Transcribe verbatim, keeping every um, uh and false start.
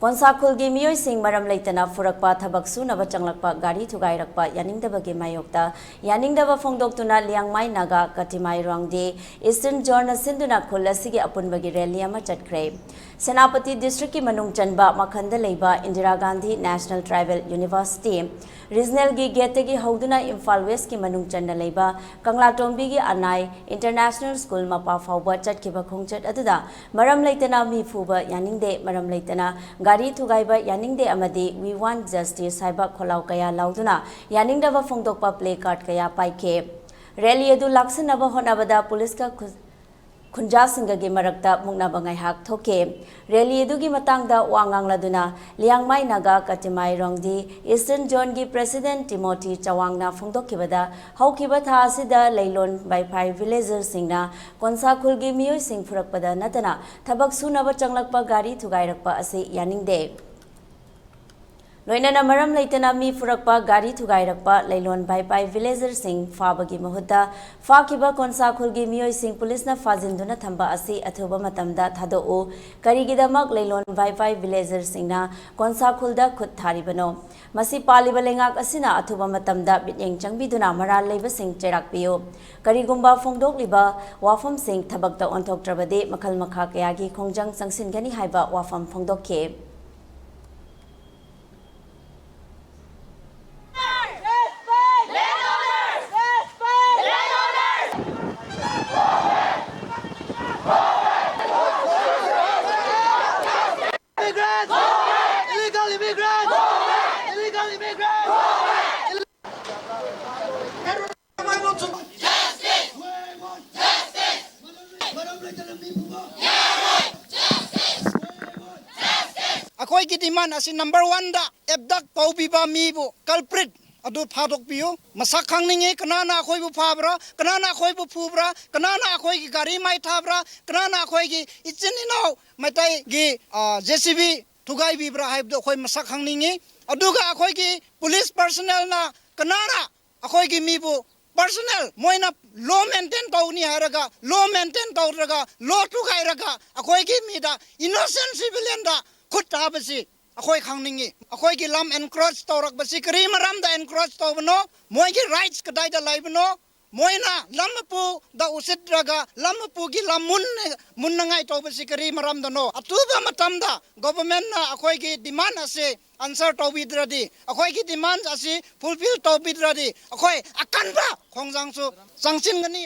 ꯀꯣꯟꯁꯥꯈꯨꯜꯒꯤ ꯃꯤꯑꯣꯏꯁꯤꯡ ꯃꯔꯝ ꯂꯩꯇꯅ ꯐꯨꯔꯛꯄ ꯊꯕꯛ ꯁꯨꯅꯕ ꯆꯪꯂꯛꯄ ꯒꯥꯔꯤ ꯊꯨꯒꯥꯏꯔꯛꯄ ꯌꯥꯅꯤꯡꯗꯕꯒꯤ ꯃꯥꯌꯣꯛꯇ ꯌꯥꯅꯤꯡꯗꯕ ꯐꯣꯡꯗꯣꯛꯇꯨꯅ ꯂꯤꯌꯥꯡꯃꯥꯏ ꯅꯥꯒꯥ ꯀꯇꯤꯃꯥꯏ ꯔꯣꯡꯗꯤ ꯏꯁꯇꯔꯟ ꯖꯣꯟꯅ ꯁꯤꯟꯗꯨꯅ ꯈꯨꯜ ꯑꯁꯤꯒꯤ ꯑꯄꯨꯟꯕꯒꯤ ꯔꯦꯂꯤ ꯑꯃ ꯆꯠꯈ꯭ꯔꯦ꯫ ꯁꯦꯅꯥꯄꯇꯤ ꯗꯤꯁꯇ꯭ꯔꯤꯛꯀꯤ ꯃꯅꯨꯡ ꯆꯟꯕ ꯃꯈꯟꯗ ꯂꯩꯕ Indira Gandhi national tribal university ꯔꯤꯖꯅꯦꯜꯒꯤ ꯒꯦꯠꯇꯒꯤ ꯍꯧꯗꯨꯅ ꯏꯝꯐꯥꯜ ꯋꯦꯁꯀꯤ ꯃꯅꯨꯡ ꯆꯟꯅ ꯂꯩꯕ ꯀꯪꯂꯥꯇꯣꯝꯕꯤꯒꯤ ꯑꯅꯥꯏ ꯏꯟꯇꯔꯅꯦꯁꯅꯦꯜ ꯁ꯭ꯀꯨꯜ ꯃꯄꯥ ꯐꯥꯎꯕ ꯆꯠꯈꯤꯕ ꯈꯣꯡꯆꯠ ꯑꯗꯨꯗ ꯃꯔꯝ ꯂꯩꯇꯅ ꯃꯤ ꯐꯨꯕ ꯌꯥꯅꯤꯡꯗꯦ, ꯃꯔꯝ ꯂꯩꯇꯅ ꯒꯥꯔꯤ ꯊꯨꯒꯥꯏꯕ ꯌꯥꯅꯤꯡꯗꯦ ꯑꯃꯗꯤ We want justice ꯍꯥꯏꯕ ꯈꯣꯜꯂꯥꯎ ꯀꯌꯥ ꯂꯥꯎꯗꯨꯅ ꯌꯥꯅꯤꯡꯗꯕ ꯐꯣꯡꯗꯣꯛꯄ ꯄ꯭ꯂꯦ ꯀꯥꯔꯗ ꯀꯌꯥ ꯄꯥꯏꯈꯤ꯫ ꯔꯦꯂꯤ ꯑꯗꯨ ꯂꯥꯛꯁꯤꯟꯅꯕ ꯍꯣꯠꯅꯕꯗ ꯄꯨꯂꯤꯁꯀ ꯈꯨ-, ꯈꯨꯟꯖꯥꯁꯤꯡꯒꯒꯤ ꯃꯔꯛꯇ ꯃꯨꯛꯅꯕ ꯉꯥꯏꯍꯥꯛ ꯊꯣꯛꯈꯤ꯫ ꯔꯦꯂꯤ ꯑꯗꯨꯒꯤ ꯃꯇꯥꯡꯗ ꯋꯥ ꯉꯥꯡꯂꯗꯨꯅ ꯂꯤꯌꯥꯡꯃꯥꯏ ꯅꯥꯒꯥ ꯀꯇꯤꯃꯥꯏ ꯔꯣꯡꯗꯤ ꯏꯁꯇꯔꯟ ꯖꯣꯟꯒꯤ ꯄ꯭ꯔꯦꯁꯤꯗꯦꯟꯠ ꯇꯤꯃꯣꯊꯤ ꯆꯋꯥꯡꯅ ꯐꯣꯡꯗꯣꯛꯈꯤꯕꯗ, ꯍꯧꯈꯤꯕ ꯊꯥ ꯑꯁꯤꯗ ꯂꯩꯂꯣꯟ ꯕꯥꯏꯐꯥꯏ ꯚꯤꯂꯦꯖꯔꯁꯤꯡꯅ ꯀꯣꯟꯁꯥ ꯈꯨꯜꯒꯤ ꯃꯤꯑꯣꯏꯁꯤꯡ ꯐꯨꯔꯛꯄꯗ ꯅꯠꯇꯅ ꯊꯕꯛ ꯁꯨꯅꯕ ꯆꯪꯂꯛꯄ ꯒꯥꯔꯤ ꯊꯨꯒꯥꯏꯔꯛꯄ ꯑꯁꯤ ꯌꯥꯅꯤꯡꯗꯦ꯫ ꯂꯣꯏꯅꯅ ꯃꯔꯝ ꯂꯩꯇꯅ ꯃꯤ ꯐꯨꯔꯛꯄ, ꯒꯥꯔꯤ ꯊꯨꯒꯥꯏꯔꯛꯄ, ꯂꯩꯂꯣꯟ ꯕꯥꯏꯄꯥꯏ ꯚꯤꯂꯦꯖꯔꯁꯤꯡ ꯐꯥꯕꯒꯤ ꯃꯍꯨꯠꯇ ꯐꯥꯈꯤꯕ ꯀꯣꯟꯁꯥ ꯈꯨꯜꯒꯤ ꯃꯤꯑꯣꯏꯁꯤꯡ ꯄꯨꯂꯤꯁꯅ ꯐꯥꯖꯤꯟꯗꯨꯅ ꯊꯝꯕ ꯑꯁꯤ ꯑꯊꯨꯕ ꯃꯇꯝꯗ ꯊꯥꯗꯣꯛꯎ꯫ ꯀꯔꯤꯒꯤꯗꯃꯛ ꯂꯩꯂꯣꯟ ꯕꯥꯏꯄꯥꯏ ꯚꯤꯂꯦꯖꯔꯁꯤꯡꯅ ꯀꯣꯟꯁꯥ ꯈꯨꯜꯗ ꯈꯨꯠ ꯊꯥꯔꯤꯕꯅꯣ? ꯃꯁꯤ ꯄꯥꯜꯂꯤꯕ ꯂꯩꯉꯥꯛ ꯑꯁꯤꯅ ꯑꯊꯨꯕ ꯃꯇꯝꯗ ꯃꯤꯠꯌꯦꯡ ꯆꯪꯕꯤꯗꯨꯅ ꯃꯔꯥꯜ ꯂꯩꯕꯁꯤꯡ ꯆꯩꯔꯥꯛꯄꯤꯌꯨ꯫ ꯀꯔꯤꯒꯨꯝꯕ ꯐꯣꯡꯗꯣꯛꯂꯤꯕ ꯋꯥꯐꯝꯁꯤꯡ ꯊꯕꯛꯇ ꯑꯣꯟꯊꯣꯛꯇ꯭ꯔꯕꯗꯤ ꯃꯈꯜ ꯃꯈꯥ ꯀꯌꯥꯒꯤ ꯈꯣꯡꯖꯪ ꯆꯪꯁꯤꯟꯒꯅꯤ ꯍꯥꯏꯕ ꯋꯥꯐꯝ ꯐꯣꯡꯗꯣꯛꯈꯤ꯫ Immigrants! Illegal immigrants! Illegal immigrants! ꯑꯩꯈꯣꯏꯒꯤ ꯗꯤꯃꯥꯟ ꯑꯁꯤ ꯅꯝꯕꯔ ꯋꯥꯟꯗ ꯑꯦꯕꯗꯛ ꯇꯧꯕꯤꯕ ꯃꯤꯕꯨ, ꯀꯜꯄ꯭ꯔꯤꯠ ꯑꯗꯨ ꯐꯥꯗꯣꯛꯄꯤꯌꯨ꯫ ꯃꯁꯛ ꯈꯪꯅꯤꯡꯉꯤ, ꯀꯅꯥꯅ ꯑꯩꯈꯣꯏꯕꯨ ꯐꯥꯕ꯭ꯔꯥ, ꯀꯅꯥꯅ ꯑꯩꯈꯣꯏꯕꯨ ꯐꯨꯕ꯭ꯔꯥ, ꯀꯅꯥꯅ ꯑꯩꯈꯣꯏꯒꯤ ꯒꯥꯔꯤ ꯃꯩ ꯊꯥꯕ꯭ꯔꯥ, ꯀꯅꯥꯅ ꯑꯩꯈꯣꯏꯒꯤ ꯏꯆꯤꯟ ꯏꯅꯥꯎ ꯃꯩꯇꯩꯒꯤ ꯖꯦ ꯁꯤ ꯕꯤ ꯊꯨꯒꯥꯏꯕꯤꯕ꯭ꯔꯥ ꯍꯥꯏꯕꯗꯨ ꯑꯩꯈꯣꯏ ꯃꯁꯛ ꯈꯪꯅꯤꯡꯉꯤ꯫ ꯑꯗꯨꯒ ꯑꯩꯈꯣꯏꯒꯤ ꯄꯨꯂꯤꯁ ꯄꯔꯁꯅꯦꯜꯅ ꯀꯅꯥꯅ ꯑꯩꯈꯣꯏꯒꯤ ꯃꯤꯕꯨ ꯄꯔꯁꯅꯦꯜ ꯃꯣꯏꯅ ꯂꯣ ꯃꯦꯟꯇꯦꯟ ꯇꯧꯅꯤ ꯍꯥꯏꯔꯒ ꯂꯣ ꯃꯦꯟꯇꯦꯟ ꯇꯧꯗ꯭ꯔꯒ ꯂꯣ ꯊꯨꯒꯥꯏꯔꯒ ꯑꯩꯈꯣꯏꯒꯤ ꯃꯤꯗ, ꯏꯅꯣꯁꯦꯟ ꯁꯤꯚꯤꯂꯤꯌꯟꯗ ꯈꯨꯠ ꯊꯥꯕꯁꯤ ꯑꯩꯈꯣꯏ ꯈꯪꯅꯤꯡꯉꯤ꯫ ꯑꯩꯈꯣꯏꯒꯤ ꯂꯝ encroach ꯇꯧꯔꯛꯄꯁꯤ ꯀꯔꯤ ꯃꯔꯝꯗ encroach ꯇꯧꯕꯅꯣ? ꯃꯣꯏꯒꯤ rights ꯀꯗꯥꯏꯗ ꯂꯩꯕꯅꯣ? ꯃꯣꯏꯅ ꯂꯝ ꯃꯄꯨꯗ ꯎꯁꯤꯠꯇ꯭ꯔꯒ ꯂꯝ ꯃꯄꯨꯒꯤ ꯂꯝ ꯃꯨꯟ-, ꯃꯨꯟꯅꯉꯥꯏ ꯇꯧꯕꯁꯤ ꯀꯔꯤ ꯃꯔꯝꯗꯅꯣ? ꯑꯊꯨꯕ ꯃꯇꯝꯗ governmentꯅ ꯑꯩꯈꯣꯏꯒꯤ demand ꯑꯁꯤ answer ꯇꯧꯕꯤꯗ꯭ꯔꯗꯤ, ꯑꯩꯈꯣꯏꯒꯤ demand ꯑꯁꯤ fulfill ꯇꯧꯕꯤꯗ꯭ꯔꯗꯤ, ꯑꯩꯈꯣꯏ ꯑꯀꯟꯕ ꯈꯣꯡꯖꯪꯁꯨ ꯆꯪꯁꯤꯟꯒꯅꯤ꯫